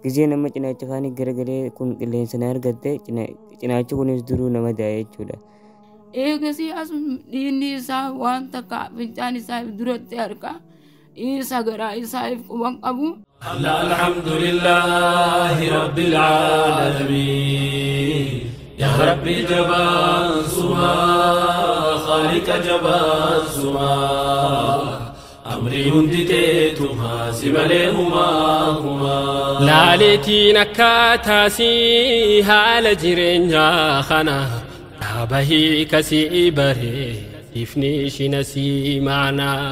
Gizee nama cinaacha kaanii garagalee kun qilleensa na argatte, cinaachi kunis duruu nama daa'e jechuudha. Eegasii as dhiinni isaa waan takka fincaan isaa duratti arga. Isa garaa isaa if quban qabu. الحمد لله رب العالمين يا ربي جبان سما خالق جبان سما أمري هندتيتما سمليهما هما Laaleetiin akkaataasii haala jireenyaa kana dhaabahii kasii baree ifni ishiin maanaa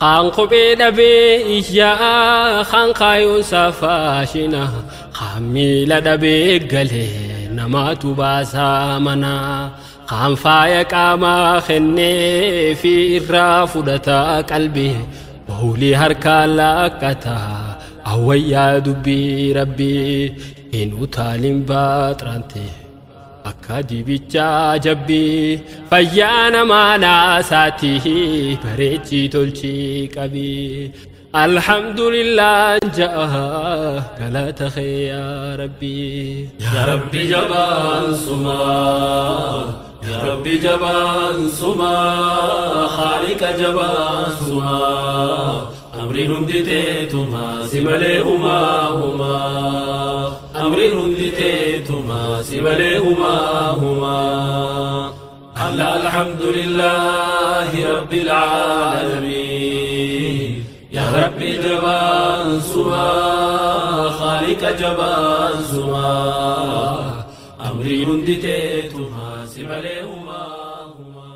kaan kophee dhabee iyyaa kaan kaayuun safaashina kaan miila dhabee galee namaatu baasaa manaa kaan faaya qaamaa kennee fi irraa fudhataa qalbii bawlii harkaan laakkataa awwayyaa dubbii rabbii hin utaalin baaxirante akka dibichaa jabbii fayyaa namaa naasaati bareechii tolchii qabii alhamdulillah ja'a galata kee yaa rabbii. يا ربي جبان سما يا ربي جبان سما خالق جبان سما أمري هندتيتما سمليهما هما أمري هندتيتما سمليهما هما الحمد لله رب العالمين يا ربي جبان سما خالق جبان سما أمري هندتيتما سمليهما هما.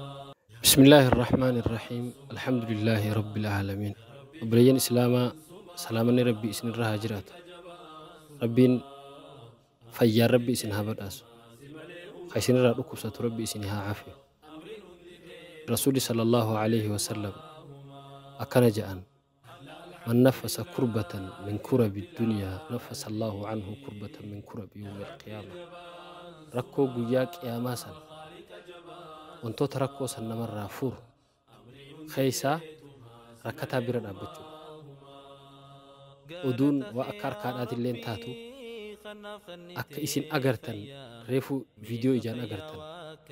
بسم الله الرحمن الرحيم، الحمد لله رب العالمين. Obboleeyyan Islaamaa, salaamanni Rabbii isin irra haa jiraatu. Rabbiin fayyaan Rabbi isin haa badhaasu. Ka isin irraa dhukkubsatu Rabbi isin haa caafiyu. Rasuulli sallallahu alaihi wasallam akkana jedhan: من نفس كربة من كرب الدنيا نفس الله عنه كربة من كرب يوم القيامة. Rakkoo guyyaa qiyaamaa san, wantoota rakkoo san namarraa furu keessaa rakkataa bira dhaabbachuu. Oduun waa akka harkaadhaatillee taatu, akka isin agartan reefu viidiyoo ijaan agartan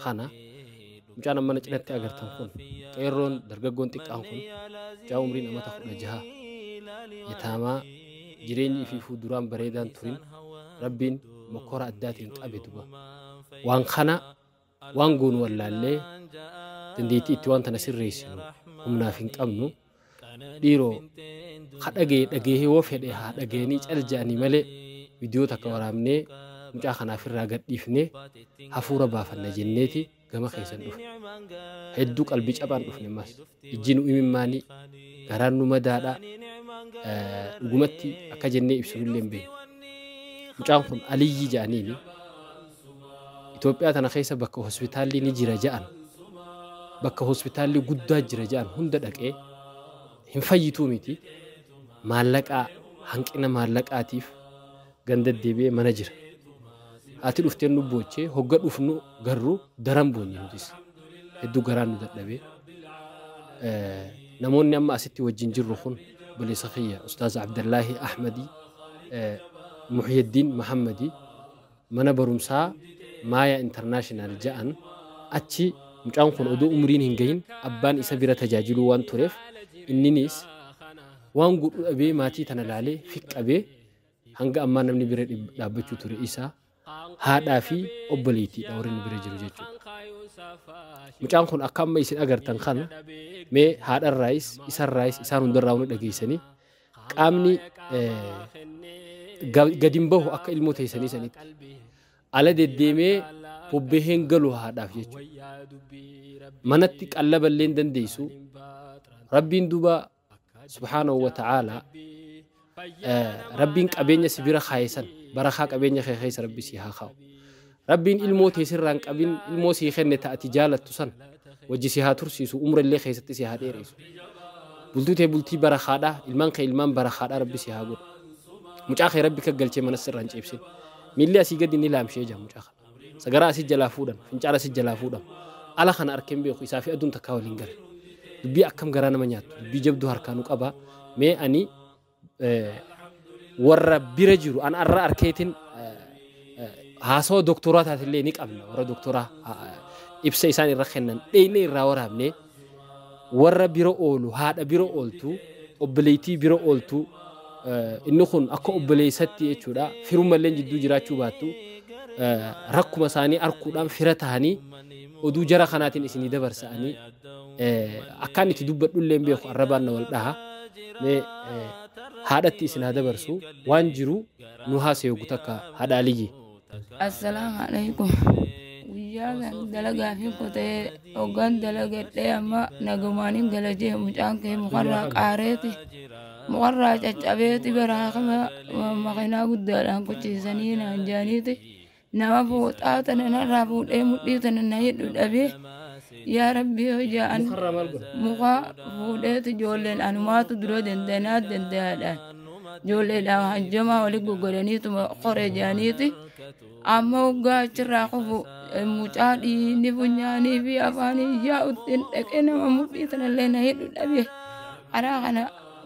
kana, mucaan amma na cinatti agartan kun, qeerroon dargaggoon xiqqaan kun, mucaa umriin amata 16, yataamaa jireenyi fi fuulduraan bareedaan turin, Rabbiin mokkora addaatiin qabe. Duba waan kana waan goonu wallaallee, dandeettii itti waan tana sirreessinu humnaaf hin qabnu. Dhiiroo, ka dhagee dhagee yoo fedhe haa dhageenii cal je'anii malee, viidiyoo takka waraabnee mucaa kanaaf irraa gadhiifnee hafuura baafanna jenneeti gama keessan dhufe. Hedduu qalbii cabaan dhufne mas. Ijji nu imimmaanii, garaan nu madaadhaa, dhugumatti akka jennee ibsinullee hin beeknu. Mucaan kun Aliyyi jedhaniini. Itoophiyaa tana keessa bakka hospitaalli ni jira jedhan, bakka hospitaalli guddaa jira jedhan hunda dhaqee hin fayyituu miti. Maallaqaa, hanqina maallaqaatiif ganda deebi'ee mana jira. Haati dhufteen nu boochee, hogga dhufnu garuu daran boonye nutis. Hedduu garaan nu dadhabee. Namoonni amma asitti wajjin jirru kun obboleessa kiyya Ustaaz Abdallaahi Ahmadii, Muhyiddin Mahammadii, mana barumsaa Maaya International ja'an achi mucaan kun oduu umriin hin gahin abbaan isa bira tajaajiluu waan tureef, inninis waan godhu dhabee maatii tana laalee fiqqabee hanga ammaa namni bira dhaabbachuu ture isaa, haadhaa fi obboleettiidha warri inni bira jiru jechuudha. Mucaan kun akka amma isin agartan kana, mee haadharraayis isarraayis isaan hundarraa ni dhageessanii, qaamni gadi hin bahu akka ilmoo teessanii sanitti ala deddeemee bobbaheen galu haadhaaf jechuudha. Manatti qallaballee hin dandeessu. Rabbiin duba subhaanahu wa ta'aalaa, Rabbiin qabeenya si bira kaayesan barakaa qabeenya kee keessa Rabbi si haa kaa'u. Rabbiin ilmoo teessirraa hin qabin, ilmoo sii kenne ta'ati jaalattu san wajji si haa tursiisu, umra illee keessatti si haa dheeressu. Bultii tee bultii barakaadhaa, ilmaan kee ilmaan barakaadhaa Rabbi si haa godhu. Mucaa kee Rabbi kaggalchee mana sirraa hin ceebsin. Miilli asii gadi ni laamshee jira mucaa kana. Sagaraa asii jalaa fuudhan, fincaala asii jalaa fuudhan. Ala kana arkeen beeku, isaa fi aduun takkaa waliin gale. Dubbii akkam garaa nama nyaattu, dubbii jabduu harkaa nu qabaa. Mee ani Warra bira jiru an arra arkeetiin haasawaa doktoraa taatillee ni qabna. Warra doktoraa ibsa isaan irra kennan dheeyne irraa waraabne, warra bira oolu, haadha bira ooltu, obboleettii bira ooltu, inni kun akka obboleessatti jechuudha. Firummallee jidduu jiraachuu baattu rakkuma isaanii arkuudhaan fira ta'anii oduu jara kanaatiin isinii dabarsa'anii akkaan itti dubbadhullee hin beeku, arrabaan na wal dhaha. Mee haadhatti isin haa dabarsu, waan jiru nu haasa'e takka haadha Aliyyi. Assalaamu alaikum. Guyyaa kan dalagaa fi qotee hoggaan dalagadhee amma nagumaanin galajee mucaan kee mukarraa qaareeti. Mukarraa caccabeeti baraa makiinaa guddaadhaan kuchiisanii naan jaaniiti. Nama fooxaa tana narraa fuudhee mudhii tana na hidhu dhabee, yaa Rabbi hojjaan muka fuudheeti ijoolleen anumaatu dura dandanaa danda'aadhaan. Ijoolleedhaan hajjamaa wali goggodhaniituma qoree jaaniiti. Amma hoggaa achirraa kufu mucaa dhiigni funyaanii fi afaanii yaa'utti dhaqee nama mudhii tanallee na hidhu dhabe. Karaa kana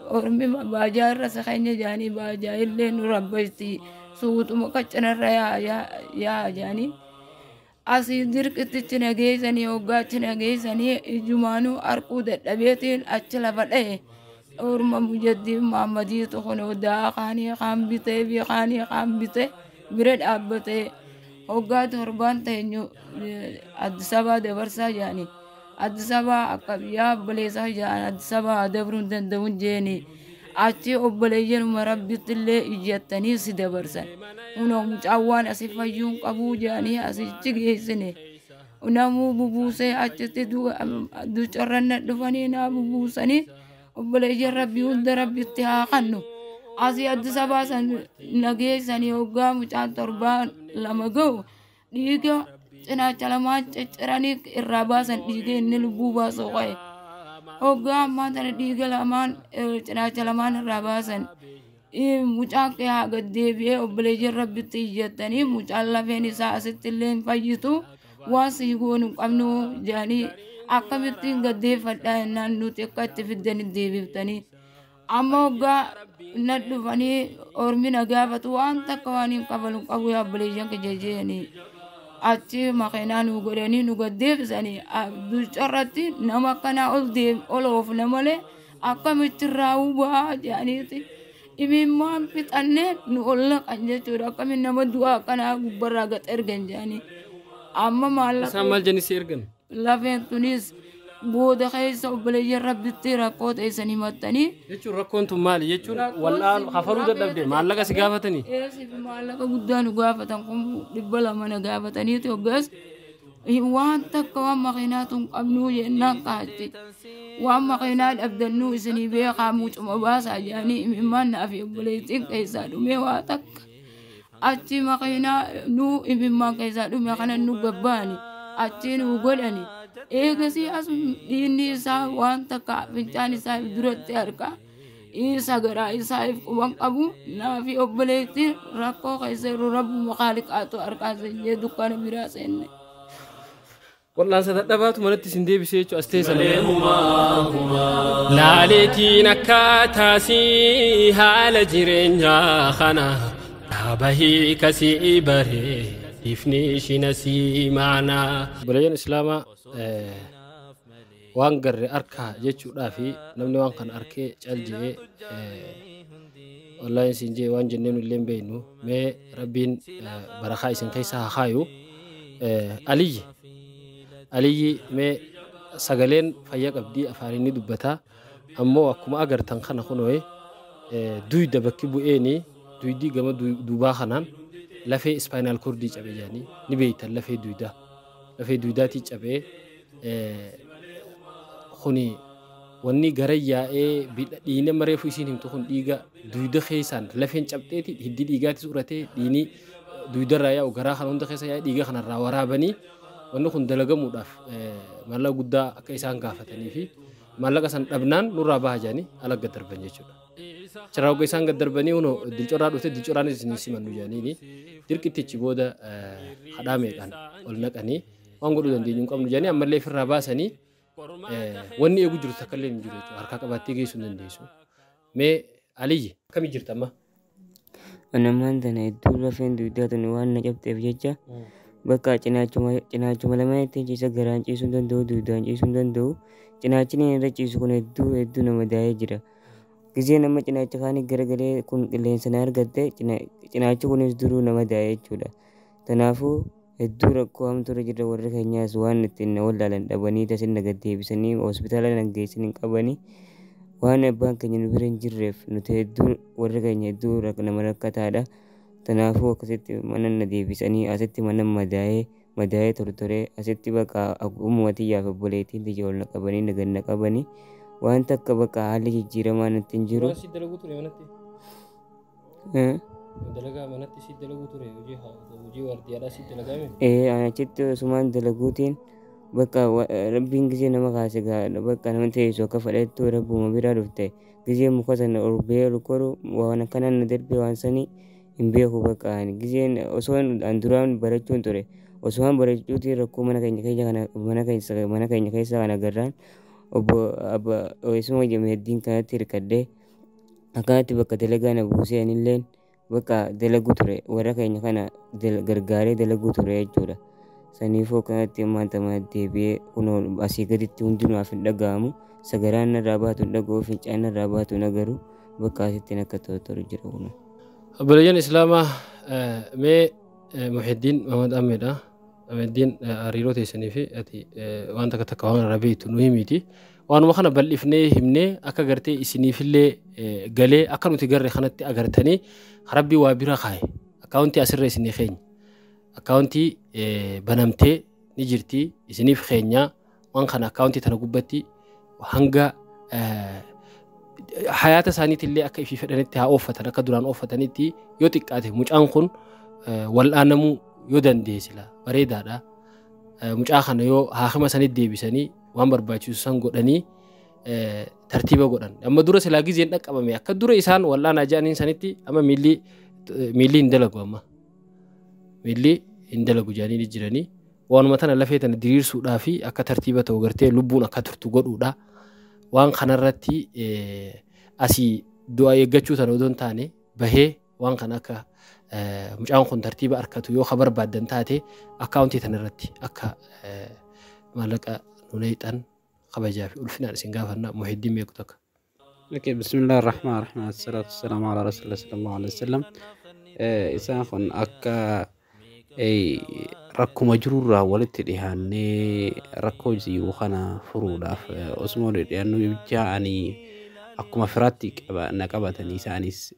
ormi baajaa irra sakeenya jaanii baajaa illee nu rabbayti suutuma qaccanarra yaa jaanii. Asii dirqittichi na geessanii, hoggaa achi na geessanii ijumaanuu arquu dadhabeetiin achi lafa dha'e. Orma mujaddiin Mahammadiitu kun daa kaanii kaan bitee fi kaanii kaan bitee bira dhaabbatee hoggaa torbaan teenyu Addis Ababaa dabarsaa jaanii. Addis Ababaa akka biyyaa obboleessaa jaan Addis Ababaa dabruu hin danda'u jeeni. Achi obboleeyyanuma Rabbitti illee iyyattanii si dabarsan. Kunoo mucaan waan asii fayyuun qabuu jaanii asichi geessine. Namuu bubuusee achitti ducarranna dhufanii naa bubuusanii obboleeyyan Rabbii hunda Rabbitti haa kannu. Asii Addis Ababaa san na geessanii hoggaa mucaan torbaan 2 ga'u dhiiga cinaacha lamaan cicciranii irraa baasan, dhiiga inni lubbuu baasuu ka'e. Hoggaa ammaa tana dhiiga lamaan cinaacha lamaan irraa baasan. Mucaan kee haa gad deebi'ee, obboleeyyan Rabbitti iyyattanii mucaan lafeen isaa asitti illee hin fayyitu, waan sii goonu hin qabnu jedhanii akkamittiin gaddeeffadhaa jennaan nuti akka itti fiddan deebiftanii. Amma hoggaa na dhufanii ormi na gaafatu waan takka waan hin qabalu hin qabu yaa obboleeyyan kiyya jedhanii. Achi makiinaa nu godhanii nu gaddeebisanii ducharratti nama akkanaa ol deem ol oofna malee akkamitti irraa hubaa jedhaniiti. Imimmaan fixannee nu ol naqan jechuudha. Akkamiin nama du'aa akkanaa gubbarraa gad ergan jedhanii. Amma maallaqa. Isaan maal jedhanii si ergan? Lafeen tunis booda keessa obboleeyyan Rabbitti rakkoo teessan himattanii. Jechuun rakkoon tun maali? Jechuun wal'aan hafaluu dadhabde maallaqa si gaafatanii? Eesiif maallaqa guddaa nu gaafatan, kun 200 na gaafataniiti. Hoggas waan takka waan makiinaa tun qabnuu jennaan kaatti. Waan makiinaa dhabdannuu isinii beekaa mucuma baasaa jedhanii imimmaan naa fi obboleettiin keessaa dhumee waa takka. Achi makiinaa nuu imimmaan keessaa dhume kana nu gabbaani achi nu godhani. Eegasii as dhiigni isaa waan takka fincaan isaa duratti harka. Isa garaa isaa quban qabu naa fi obboleettiin rakkoo keessa yeroo Rabbuma kaaliqaatu harkaa seennee dukkaana biraa seenne. Wal'aansa dadhabaatu manatti isin deebisee jechuudha as teessan. Laaleetiin akkaataasii haala jireenyaa kana dhaabahii kasii baree ifni ishina sii maanaa. Obboleeyyan Islaamaa, waan garre arkaa jechuudhaa fi namni waan kana arkee cal je'ee wallaahi isin jee waan jenneen illee hin beeknu. Mee Rabbiin barakaa isin keessa haa kaayu. Aliyyi, Aliyyi, mee sagaleen fayya qabdii, afaan inni dubbataa, ammoo akkuma agartan kana kunoo duyda bakki bu'eeni duydi gama duubaa kanaan lafee spinal cordii cabe jedhanii ni beeytan, lafee duydaa, lafee duydaatii cabee. Kuni wanni gara yaa'ee dhiigni mareefu isiin himtu kun dhiiga duyda keessaan lafeen cabxeeti hiddi dhiigaatis uratee dhiigni duydarraa yaa'u garaa kana hunda keessa yaa'ee dhiiga kanarraa waraabanii wanni kun dalagamuudhaaf maallaqa guddaa akka isaan gaafatanii fi maallaqa san dhabnaan nurraa baha jedhanii ala gad darban jechuudha. Achirraa hogga isaan gad darbanii hunoo dilcorraa dhufte, dilcorraanis isin simannu jedhaniini dirqittichi booda hadhaa meeqaan ol naqanii waan godhuu dandeenyu hin qabnu jedhanii ammallee ofirraa baasanii wanni eegu jiru takka illee hin jiru jechuudha. Harkaa qabattee geessuu hin dandeessu. Mee Aliyyi, akkamii jirta amma? Anamaan tana hedduu lafeen dugdaa tun waan na cabxeef jecha bakka cinaachuma lamaanitti ciisa, garaan ciisuu hin danda'u, dugdaan ciisuu hin danda'u. Cinaachi inni irra ciisu kun hedduu hedduu nama daa'ee jira. Gizee nama cinaacha kaanii garagalee kun qilleensa na argatte, cinaachi kunis duruu nama daa'ee jechuudha. Kanaafuu hedduu rakkoo hamtuurra jirra. Warri keenyaas waan ittiin na wallaalan dhabanii tasin na gad deebisanii hospitaala na geessan hin qabanii. Waan abbaan keenya nu bira hin jirreef nuti hedduu, warri keenya hedduu nama rakkataadha. Kanaafuu akkasitti mana na deebisanii asitti mana madaa'ee madaa'ee tortoree asitti bakka ummuma tiyyaaf obboleettiin tiyya ol na qabanii na gad na qabanii waan takka bakka haalli jijjiiramaa natti hin jiru. Duraan si dalaguu ture manatti? Dalagaa manatti si dalaguu ture, hojii waardiyaadhaa si dalagaame? Ee, ani achitti osumaan dalaguutiin bakka rabbiin gizee nama kaase bakka nama teessu akka fedhettu rabbuma biraa dhufte. Gizee muka sana ol ba'ee ol koru waan akkanaan na darbe, waan sanii hin beeku. Bakka ani gizeen osoo an duraan barachuun ture, osumaan barachuutiin rakkoo mana keenya keessa kana mana keenya keessa kana agarraan obbo abba eessuma heddiin kanatti hirkadhee akkanatti bakka dalagaa na buusee anilleen bakka dalaguu ture, warra keenya kana gargaaree dalaguu ture jechuudha. Saniifuu akkanatti ammaan tama deebi'ee kunoo asii gaditti hundinuu naaf hin dhaga'amu. Sagaraan narraa baatu hin dhaga'u, fincaan narraa baatu hin agaru, bakka asittiin akka tortoru jira kunoo. Obboleeyyan Islaamaa, mee Muhiddiin Muhammad Ahmedha. Muhiddiin, hariiroo teessanii fi ati waan takka takka waan irraa beektu nu himiiti. Waanuma kana bal'ifnee himnee akka gartee isiniifillee galee akka nuti garre kanatti agartanii rabbii waa bira kaaye. Akkaawuntii asirra isinii keenya. Akkaawuntii banamtee ni jirti, isiniif keenya. Waan kana akkaawuntii tana gubbatti hanga hayaata isaaniitillee akka ifii fedhanitti haa ooffatan, akka duraan ooffatanitti yoo xiqqaate mucaan kun wal'aanamuu yoo danda'e sila bareedaadha. Mucaa kana yoo haakima sanitti deebisanii waan barbaachisu san godhanii tartiiba godhan. Amma dura silaa gizeen dhaqqabame akka dura isaan wal'aanaa jedhaniin sanitti amma miilli hin dalagu, amma miilli hin dalagu jedhanii jiranii. Waanuma tana lafee tana diriirsuudhaa fi akka tartiiba ta'u gartee lubbuun akka turtu godhuudha. Waan kanarratti asii du'a eeggachuu tana odoo hin taane bahee waan kana akka mucaan kun tartiiba argatu yoo ka barbaaddan taate akkaawuntii tanarratti akka maallaqa nu neexan kabajaa fi ulfinaan isin gaafanna. Muhiddiin beeku takka. Okay, bismillah ar-Rahman ar-Rahim. Assalatu wassalamu ala Rasulillah sallallahu alaihi wasallam. Isaan kun akka rakkuma jirurraa walitti dhiyaannee rakkoo jiru kana furuudhaaf osuma walitti dhiyaannu jecha ani akkuma firaatti na qabatanii, isaanis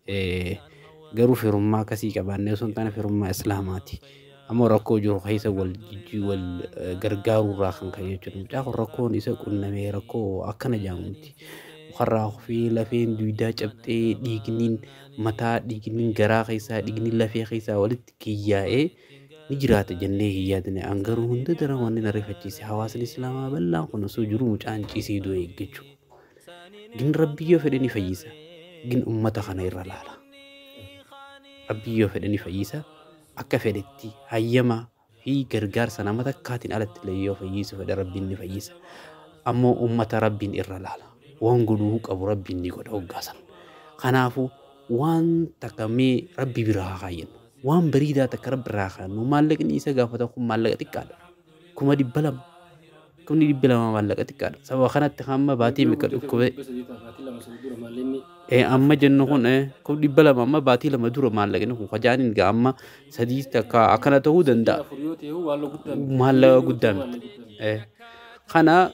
garuu firummaa akkasii qabaannee osoo hin taane firummaa islaamaati. Ammoo rakkoo jiru keessa wal wal gargaaruurraa kan ka'e jechuudha. Mucaa kun rakkoon isa qunnamee rakkoo akkana jedhamutti. Mukarraa kufee lafeen dugdaa cabxee, dhiigniin mataa, dhiigniin garaa keessaa, dhiigniin lafee keessaa walitti kiyyaa'ee ni jiraata jennee hin yaadne. An garuu hunda daran wanni na rifachiise hawaasni islaamaa bal'aan kun osoo jiru mucaan ciisee du'e eeggachuu. Gin rabbi yoo fedhe ni fayyisa. Gin ummata kana irra laala. Rabbi yoo fedhe ni fayyisa. Akka fedhetti hayyama fi gargaarsa nama takkaatiin alatti illee yoo fayyisu fedhe rabbiin ni fayyisa. Ammoo ummata rabbiin irra laala. Waan godhuu qabu rabbiin ni godha hoggaasan. Kanaafuu waan takka mee rabbi biraa haa kaayyannu. Waan bareedaa takka rabbi irraa haa kaayyannu. Maallaqni isa gaafatan kun maallaqa xiqqaadha. 200,000. 200,000 maallaqa xiqqaadha. Sababa kanatti hamma baatii meeqa dhukkube. Amma jennu kun 200,000 amma baatii 2 dura maallaqni kun kajaaniin gaa amma sadii takka akkana ta'uu danda'a. Maallaqa guddaa miti. Kana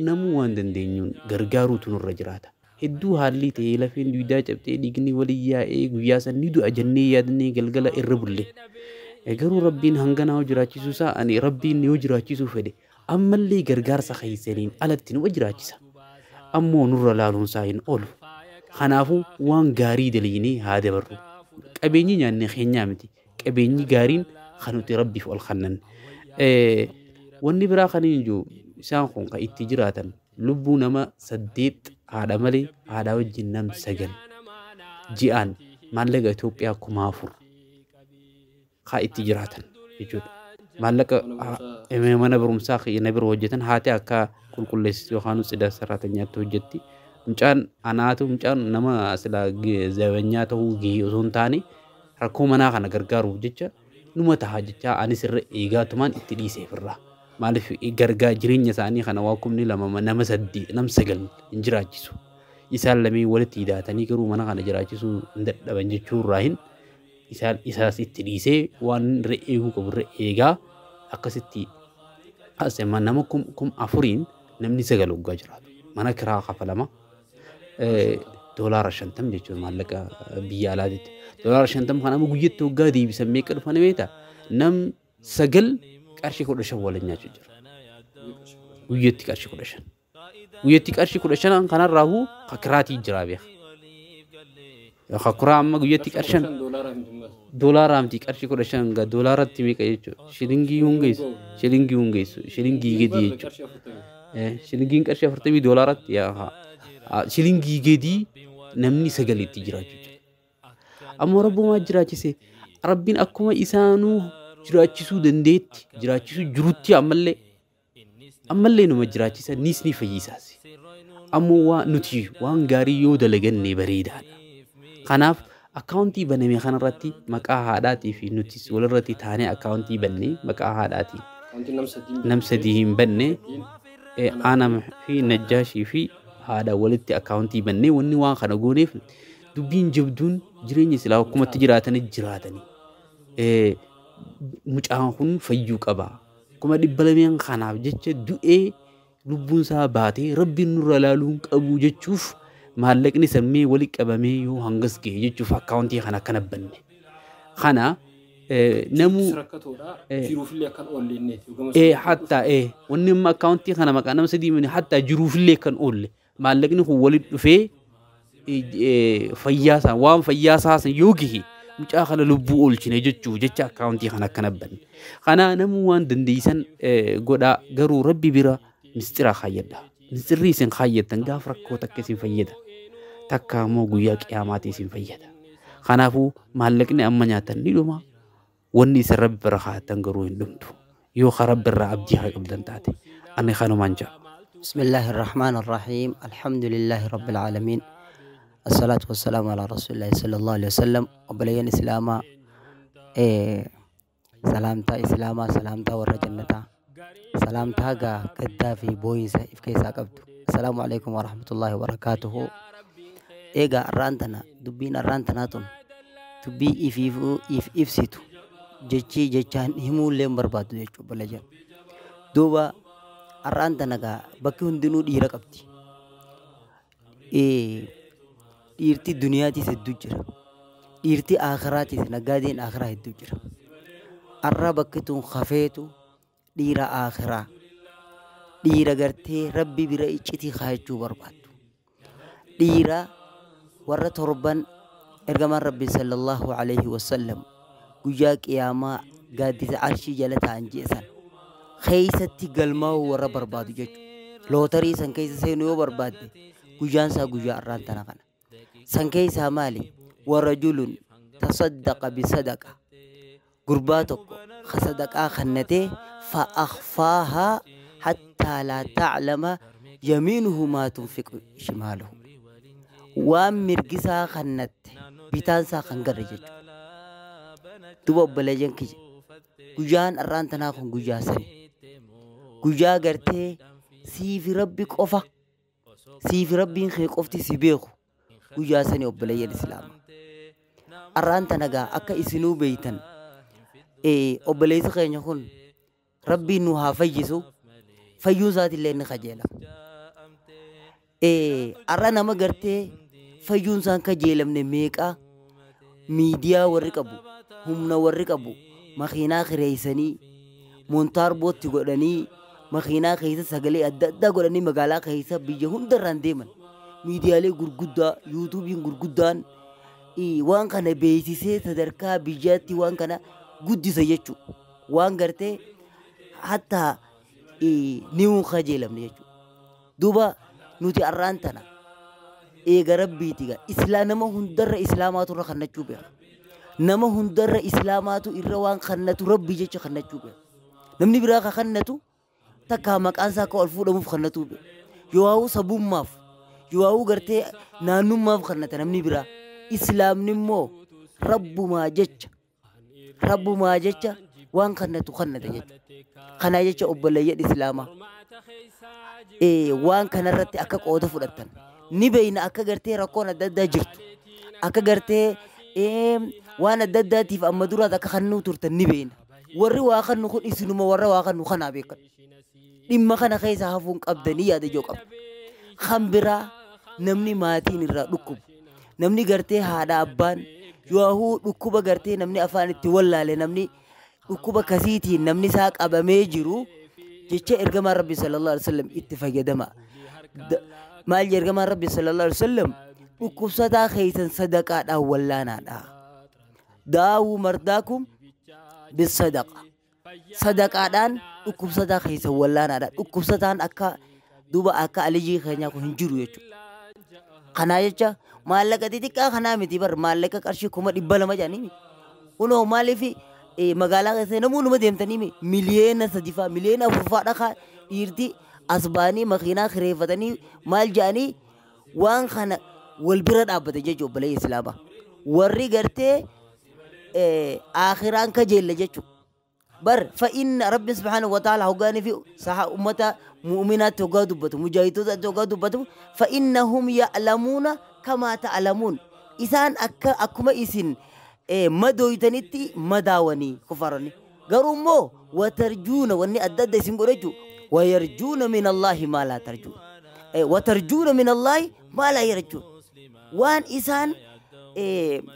namuu waan dandeenyuun gargaaruutu nurra jiraata. Hedduu haalli ta'ee lafeen dugdaa cabxee dhiigni walii yaa'ee guyyaa san ni du'a jennee yaadnee galgala irra bulle. Garuu rabbiin hanganaa yoo jiraachisuu isaa ani rabbiin yoo jiraachisuu fedhe ammallee gargaarsa keessaniin alatti numa jiraachisa. Ammoo nurra laaluun isaa hin oolu. Kanaafuu waan gaarii dalaginee haa dabarru. Qabeenyi nyaanne keenyaa miti. Qabeenyi gaariin kan nuti rabbiif ol kannan. Wanni biraa kan hin jiru isaan kun kan itti jiraatan lubbuu nama 8 haadha malee, haadha wajjin nam 9 ji'aan maallaqa Itoophiyaa 4,000 haa itti jiraatan jechuudha. Maallaqa mana barumsaa na bira hojjetan, haati akka qulqulleessitu yookaan tsidaa saraatanyaatti hojjetti. Mucaan anaatu mucaan nama sila zabanyaa ta'uu gahee osoo hin taane Rakkoo manaa kana gargaaruuf jecha numa taha jecha anis irra eegaatumaan itti dhiiseef irraa. Maaliif gargaa jireenya isaanii kana waa 2,000 nama 8 nam 9 hin jiraachisu. Isaan lameen walitti hidhaatanii garuu mana kana jiraachisuu hin dadhaban jechuu irraa hin isaan isaas itti dhiisee waan irra eeguu qabu irra eegaa akkasitti as amma nama 4,000 namni 9 waggaa jiraatu. Mana kiraa kafalama $50 jechuun maallaqa biyya alaatitti. $50 kan amma guyyatti waggaa deebisan meeqa dhufan beektaa? Nam 9 qarshii 15 waliin nyaachuu jira. Guyyatti qarshii 15. Guyyatti qarshii 15 kanarraahuu kakiraatii jira beeka. Kakuraa amma guyyatti qarshii doolaara miti qarshii 15 gaa doolaaratti meeqa jechuudha? Shilingii hungeessu. Shilingii hungeessu. Shilingii gadi jechuudha. Shilingiin qarshii 40 doolaaratti yaa shilingii gadi namni 9 itti jiraachuu jira. Ammoo rabbumaa jiraachise rabbiin akkuma isaanuu jiraachisuu dandeetti jiraachisuu jirutti ammallee numa jiraachisa nis ni fayyisaas. Ammoo waa nuti waan gaarii yoo dalaganne bareedaadha. Kanaaf akkaawuntii baname kanarratti maqaa haadhaatii fi nutis walirratti taanee akkaawuntii banne maqaa haadhaatiin nam 3 hin banne Aanam fi Najjaashii fi haadha walitti akkaawuntii bannee wanni waan kana gooneef dubbiin jabduun jireenya silaa akkumatti jiraatanii jiraatanii. Mucaan kun fayyuu qaba. 200,000 kanaaf jecha du'ee lubbuun isaa baatee rabbiin nurra ilaaluu hin qabu jechuuf maallaqni sammee walitti qabamee yoo hangas gahe jechuuf akkaawuntii kana akkana banne. Kana namuu hattaa wanni amma akkaawuntii kana maqaa nama 3 mini hattaa jiruufillee kan oolle maallaqni kun walitti dhufee fayyaasaa waan fayyaasaa san yoo gahe mucaa kana lubbuu oolchine jechuuf jecha akkaawuntii kana akkana banne. Kana namuu waan dandeessan godhaa garuu rabbi bira mistira kaayyadha. Mistirri isin kaayyattan gaafa rakkoo takka isin fayyada. Takka immoo guyyaa qiyaamaatii isin fayyada. Kanaafuu maallaqni amma nyaatan ni dhuma. Wanni isin rabbi bira kaa'attan garuu hin dhumtu. Yoo rabbi irraa abdii haa qabdan taate. Ani kanumaan jaa. بسم الله الرحمن الرحيم الحمد لله رب العالمين الصلاة والسلام على رسول الله صلى الله عليه وسلم وبلين إسلاما سلامتا إسلاما سلامتا ورا جنتا سلامتا غا قدافي بوينسا إفكيسا قبتو السلام عليكم ورحمة الله وبركاته إيغا أرانتنا دبين أرانتنا تون دبي إفيفو إف إفسيتو جتشي جتشان همو لين بربادو جتشو بلجان دوبا أرانتنا غا بكي هندنو ديرا قبتي dhiirti duniyaatis hedduu jira. Dhiirti aakhiraatis naggaadeen aakhiraa hedduu jira. Arra bakki tun hafeetu dhiira aakhiraa. Dhiira gartee rabbi bira iccitii kaayachuu barbaaddu. Dhiira warra 7 ergamaan rabbi sallallahu alaihi wasallam guyyaa qiyaamaa gaaddisa arshii jala ta'an jeesan keessatti galmaa'uu warra barbaadu jechuudha. Lootarii san keessa seenuu yoo barbaadde guyyaan isaa guyyaa arraan tana kana. San keessaa maali? Warajulun tasaddaqa bisadaqa. Gurbaa tokko sadaqaa kennatee fa'akhfaahaa hattaa laa ta'lama yamiinuhu maa tunfiqu shimaaluhu. Waan mirgisaa kennatte bitaan isaa kan garre jechuudha. Duba obboleeyyan kiyya guyyaan arraan tanaa kun guyyaa sani. Guyyaa gartee siifi rabbi qofa siifi rabbiin kee qofti si beeku. Guyyaa sani obboleeyyan islaamaa. Arraan tana gaa akka isinuu beeytan obboleessi keenya kun rabbiin nu haa fayyisu fayyuu isaatillee ni kajeela. Arra nama gartee fayyuun isaan kajeelamne meeqa miidiyaa warri qabu humna warri qabu makiinaa kireessanii moontaarbootti godhanii makiinaa keessa sagalee adda addaa godhanii magaalaa keessa biyya hundarraan deeman. Miidiyaalee gurguddaa yuutuubiin gurguddaan waan kana beeksisee sadarkaa biyyaatti waan kana guddisa jechuudha. Waan gartee hattaa ni kajeelamne jechuudha. Duuba nuti arraan tana eega rabbiiti gaa islaa nama hundarra islaamaatu irra kannachuu beeka. Nama hundarra islaamaatu irra waan kannatu rabbi jecha kannachuu beeka. Namni biraa ka kannatu takka maqaan isaa akka ol fuudhamuuf kannatu beeka. Yoo haa'u sabummaaf yoo haa'u gartee naannummaaf kannata namni biraa. Islaamni immoo Rabbumaa jecha rabbumaa jecha waan kannatu kannata jechuudha. Kana jecha obboleeyyan Islaamaa waan kanarratti akka qooda fudhattan ni beeyna, akka gartee rakkoon adda addaa jirtu, akka gartee waan adda addaatiif amma duraas akka kannuu turtan ni beeyna. Warri waa kannu kun isinuma warra waa kannu kanaa beekan. Dhimma kana keessa hafuun qabdanii yaada ijoo qabdu. Kan biraa, namni maatiin irraa dhukkubu, namni gartee haadha abbaan yoahuu dhukkuba gartee namni afaan itti wallaale, namni dhukkuba kasiitiin namni isaa qabamee jiru, jecha ergamaan Rabbi sallallahu alaihi wasallam itti fayyadama. Maal jedhe ergamaan Rabbi sallallahu alaihi wasallam? Dhukkubsataa keessan sadaqaadhaan wallaanaadha. Daawuu mardaakum bisadaqa. Sadaqaadhaan dhukkubsataa keessan wallaanaadha. Dhukkubsataan akka duuba akka alijii keenyaa kun hin jiru jechuudha. Kanaa jecha maallaqa xixiqqaa kanaa miti bar, maallaqa qarshii 200,000 jedhanii. Kunoo maaliif magaalaa keessa namoonni deemtanii 3 miliyoona faa 4 miliyoona faa dhakaa dhiirti as ba'anii makiinaa kireeffatanii maal jedhanii waan kana wal bira dhaabbate jechuudha obboleeyyan Islaamaa. Warri gartee aakhiraan kajeella jechuudha. Bar fa'inna Rabbi subhaanahu wa ta'ala hoggaanii fi saha ummata mu'minaatti hoggaa dubbatu, mujaahidootaatti hoggaa dubbatu, fa'innahum ya'lamuuna kamaa ta'lamuun, isaan akka akkuma isin madooytanitti madaawanii kufarani, garuu immoo watarjuuna wanni adda adda isin godhe jechuudha, wayarjuuna min Allaahi maa laa tarjuun, watarjuuna min Allaahi maa laa yarjuun, waan isaan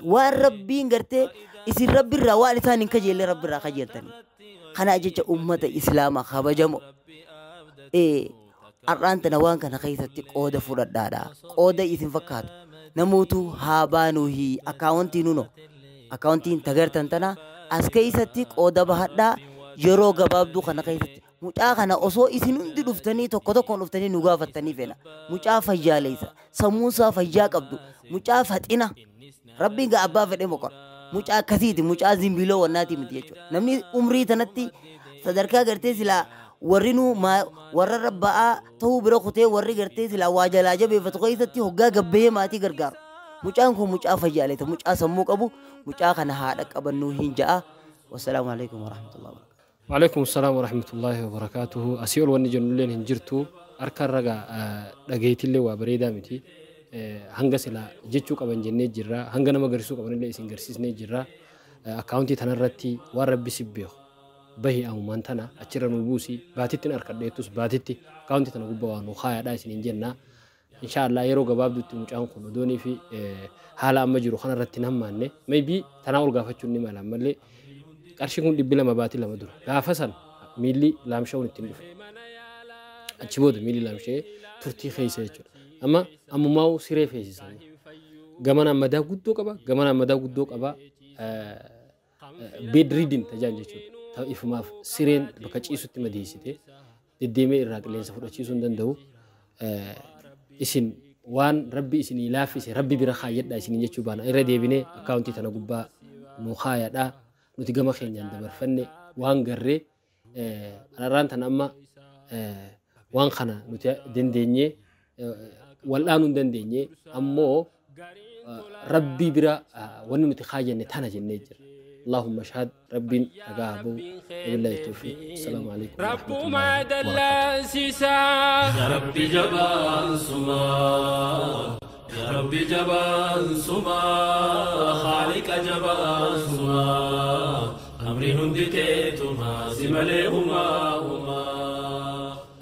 waan Rabbiin gartee isin Rabbirraa waan isaan hin kajeelle Rabbirraa kajeeltanii. Kana jecha ummata Islaamaa kabajamo, har'aan tana waan kana keessatti qooda fudhadhaadha. Qooda isin fakkaatu namootu haa baanuuhi. Akkaawuntii nuno akkaawuntiin tagartan tana as keessatti qooda bahadhaa. Yeroo gabaabduu kana keessatti mucaa kana osoo isin hundi dhuftanii tokko tokkoon dhuftanii nu gaafattanii feena. Mucaa fayyaaleessa, sammuunsaa fayyaa qabdu, mucaa faxina Rabbiin gaa abbaa fedhe moqor, mucaa akkasiiti, mucaa zimbiloo wannaati miti jechuudha. Namni umrii tanatti sadarkaa gartee silaa warri nu warra rabba'aa ta'uu bira kutee, warri gartee silaa waa jalaa jabeeffatu keessatti hoggaa gabbahee maatii gargaaru. Mucaan kun mucaa fayyaaleessa, mucaa sammuu qabu, mucaa kana haadha qabannuu hin ja'a. Wassalaamu alaikum warahmatullahi wabarakatuh. وعليكم السلام ورحمة الله وبركاته. Asii ol wanni jennulleen hin jirtu. Harka irra dhageetillee waa bareedaa miti. Hanga silaa jechuu qaban jennee jirra, hanga nama garsiisuu qabanillee isin garsiisnee jirra. Akkaawuntii tanarratti waan Rabbi si beeku bahi ammumaan tana achirra nu buusi, baatitti harkadheettus baatitti akkaawuntii tana gubbaa waa nu kaayaadha isiniin jenna. Insha Allah yeroo gabaabduutti mucaan kun odoonii fi haala amma jiru kanarratti hin hammaanne, maybe tanaa ol gaafachuun ni mala. Ammallee qarshiin kun 200 baatii 2 dura gaafa san miilli laamsha'uun ittiin dhufe. Achi booda miilli laamsha'ee turtii keessa jechuudha. Amma ammumaa'u siree feesisan. Gamanaan madaa guddoo qaba, gamanaan madaa guddoo qaba. Bedridden tajaan jechuudha. Ifumaaf sireen bakka ciisutti madeessite deddeemee irraa qilleensa fudhachiisuu hin danda'u. Isin waan Rabbi isinii laaffise Rabbi bira kaayyadha isinii jechuu baana. Irra deebinee akkaawuntii tana gubbaa nu kaayadha. Nuti gama keenyaan dabarfanne waan garree ararraan tana amma waan kana nuti dandeenyee wal'aanuu hin dandeenye, ammoo Rabbi bira wanni nuti kaayyanne tana jennee jira. اللهم اشهد، ربي أقابو، وبالله التوفيق. السلام عليكم ورحمة الله وبركاته. يا ربي جبان سما، يا ربي جبان سما، خالق جبان سما، أمري هندي تيتما سمالي هما هما،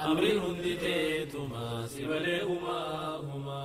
أمري هندي تيتما سمالي هما هما.